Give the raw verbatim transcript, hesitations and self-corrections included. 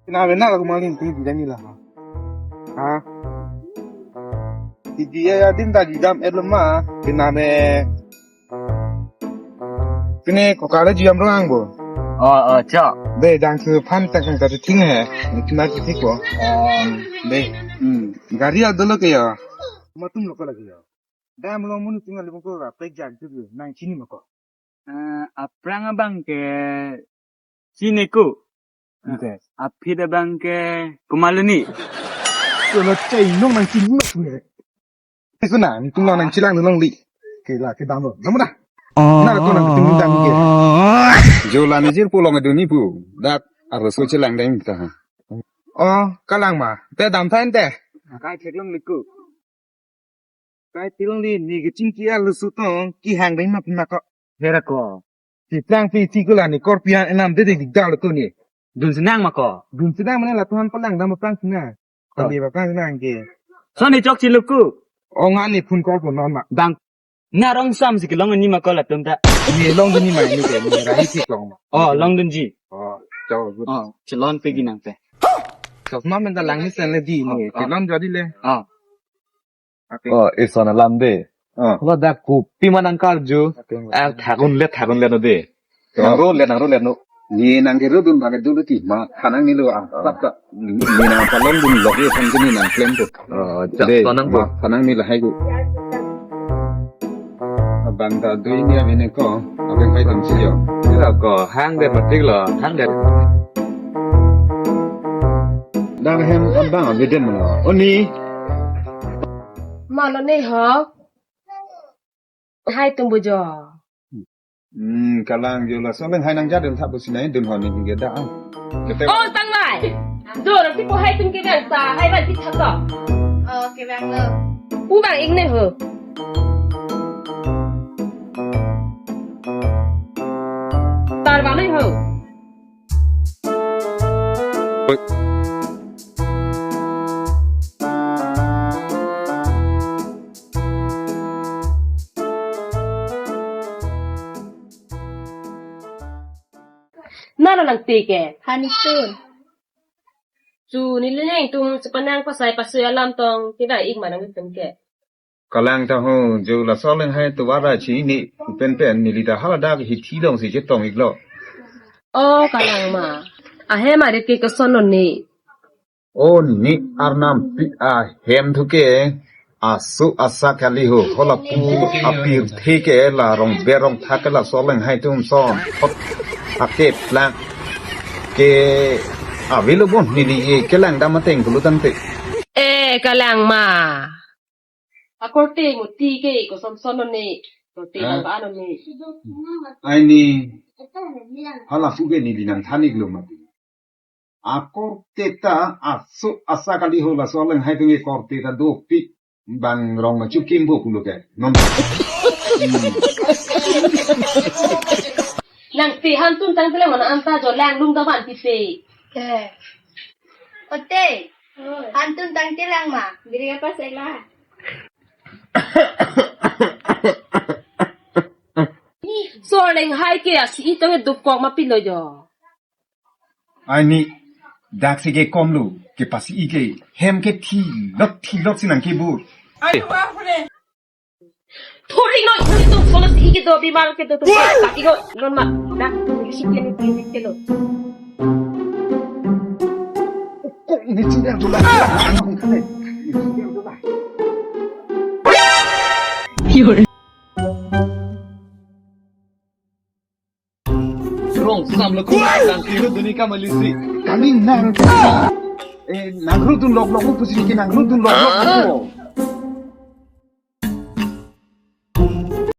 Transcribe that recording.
Pina bena aku maling pini bidang ni lah. Ha? Di dia ya din ta jidam et lema. Pina me. Pini ko kare jidam rong bo. Oh, oh, chok. Be dang su phan tak tak ting he. Ni kena tik ko. Oh. Be. Hmm. Gari adolo ke ya. Matum lo ko lagi ya. Dam long mun tinggal di bangko ra pek jak tu nang chini ma ko. Eh, aphrang abang ke chini ko. Oke. Aphi abang ke komatlo ni. Kalau cai nong nang chini ma ko. Itu na, itu nang nang chilang nong li. Ke la ke dam lo. Namu dah. Na ko nang tinggal dam ke. Jo la ni jir pulo ngadun ni pu. Dak arloso chilang deng ta. Oh, kalang ma. Te dam than te. Kai theklong liku. Kai theklong di ni kechingki arloso tong kehang deng ma pima ko. Hera ko. Siplang pi ti kula ni korpian enam de de dal tu ni. Dun senang ma ko. Dun senang mana la tuhan pelang dam pelang senang. Oh. Kami pelang senang ke. So ni chok chiluku. Oh, ngan ni phone call pon non ma. Bang. Na rong sam si kelong ni ma ko latum ta. Ni long dun ni ma ni ke ni rahi si long ma. Oh, longdunji. Oh, chau good. Oh, chelon pe ginang pe. Chok ma men ta lang ni sen le di ni. Oh, oh. Chelon jadi le. Oh. Oke. Oh, ison alam de. Oh. Lo dak kopi ma nang karju. Oke. Eh, thakun le, thakun le no de. Oh. Nang ro le, nang ro le no. Ni nang ke ro dun bang dulu ti ma thanang ni lo ah. Oh. Tap tap. Ni nang palong dun lo ke san ni nang klem tu. Oh, chak de, tonang ma tu. Thanang ni lahai ku. Abang ta dui ni abang ko. Abang hai tum si yo. Kira ko hang de matik lo, hang de. Dang hem abang abang den mo. Oni. Malo ne ho. Hai tum bujo. Hmm, kalang jo laso leng hai nang jadun thap businai dun honi hingga da. Kete. Oh, tangvai. Jo, nanti po hai tum ke bang ta, hai bang ti thak to. Oh, ke bang lo. Pu bang ing ne ho. Tar bang ne ho. Nana nang tike. Hani tun. Chu neli neng tum sepanang pasai pasui alam tong kevang ik ma nangtum ke. Kalang ta ho, jo laso leng hai tu vara chini pen pen neli ta hala dak hithi long si chetong ik lo. Oh, kalang ma. Ahem arit ke koson lo ni. Oh, ni arnam pi ahem thu ke aso asa kali ho. Hola pu apirthe ke la rong berong thak ke laso leng hai tum son. Hot ake plak ke avelo bon neli ye kelang dam ateng kulu tangte. Eh, kalang ma. Akorte mo ti ke koson son lo ni. Korte. Ha? Bang ba lo ni. Ai ni hala pu ke neli nang than ik lo mati. Akorte ta aso asa kali ho laso leng hai tum ke korte ta dopik bang rong ma chukim bo pulo ke. Non. Hmm. Nang ti han tun tang tele mana anta jo lang lung ta van ti te. Eh. Ote. Han tun tang tele lang ma. Biri apa sela? So leng hai ke asi itong e duk kok ma pilo jo. Ai ni dak si ke kom lo ke pasi i ke hem ke thi lot thi lot si nang ke bur. Ai wa pure. Thori no thori to solo si i ke do bimar ke do to ka i ko non ma dak si ke ni ke lo. Ko ini chinga tu lah. Rong sam lo ko nang kiri dunia ka malisi. Kami nang. Eh, nang ru dun lok lok mo pusi ke nang ru dun lok lok mo.